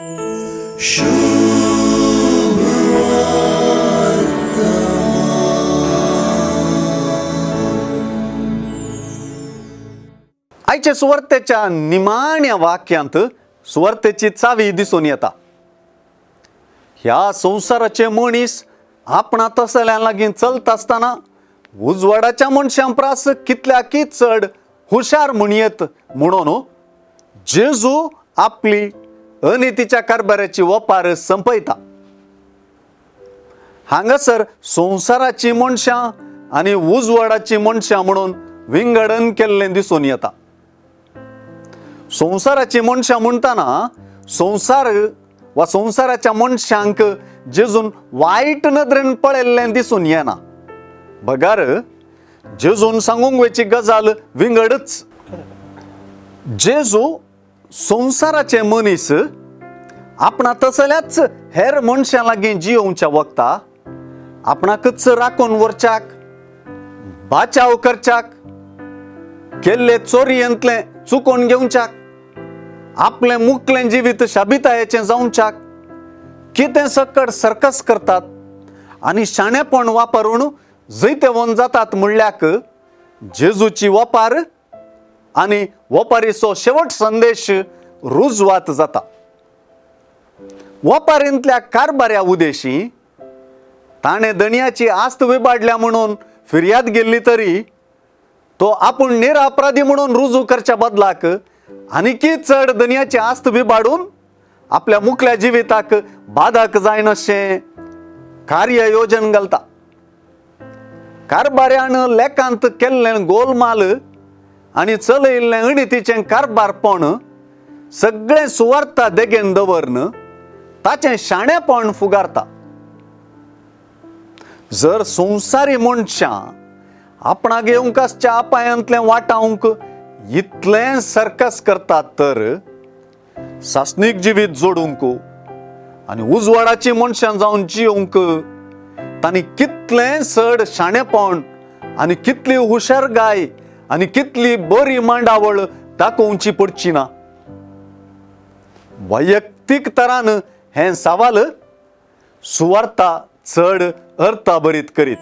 आयचे सुवार्तेच्या निमाण्या वाक्यांत सुवार्तेची चावी दिसून येता. ह्या संवसाराचे मनीस आपणा तसल्यां लागीं चलता आसतना उजवाडाच्या मनशां प्रास कितल्याकी चड हुशार म्हणयेत म्हणून जेजू आपली अनितीच्या कारभाराची वपार संपयता. हांगासर संवसाराची मनशां आनी उजवाडाची मनशां म्हणून विंगडन केल्लें दिसून येता. संवसाराची मनशां म्हणटना संवसार वा संवसाराच्या मनशांक जेजून वायट नदरेन पळयल्लें दिसून येना, बगर जेजून सांगूंक वयची गजाल विंगडच. जेजू संवसाराचे मनीस आपणा तसल्याच हेर मनशां लागीं जियोवच्या वखता आपणाकच राखून व्हरच्याक, बाचाव करच्याक, केल्ले चोरयेंतलें चुकोवन घेवच्याक, आपलें मुकलें जिवीत शाबितायेचें जावच्याक कितें सकट सर्कस करतात आनी शाणेपण वापरून जैतेवन जातात म्हणल्याक जेजूची वपार आनी वपारीचो शेवट संदेश रुजवात जाता. वपारींतल्या कारबाऱ्या उदेशी ताणें दणयाची आस्त विबाडल्या म्हणून फिर्याद गेल्ली तरी तो आपूण निरापराधी म्हणून रुजू करच्या बदलाक आनीकी चड दनयाची आस्त विबाडून आपल्या मुकल्या जिविताक बाधक जायनाशें कार्य योजन घालता. कारबाऱ्यान लेखांत केल्लें गोलमाल आनी चलयिल्लें अणितीचें कारबारपण सगळें सुवार्ता देगेन दवरन ताचें शाणेपण फुगारता. जर संवसारी मनशां आपणाक येवंक आसच्या अपायांतलें वाटावंक इतलें सर्कस करतात तर सासणीक जिवीत जोडूंक आनी उजवाडाची मनशां जावन जियोवंक तांणी कितलें चड शाणेपण आनी कितली हुशारगाय आनी कितली बरी मांडावळ दाखोवची पडची ना. वैयक्तीक तरान हें सवाल सुवार्ता चड अर्थाभरीत करीत.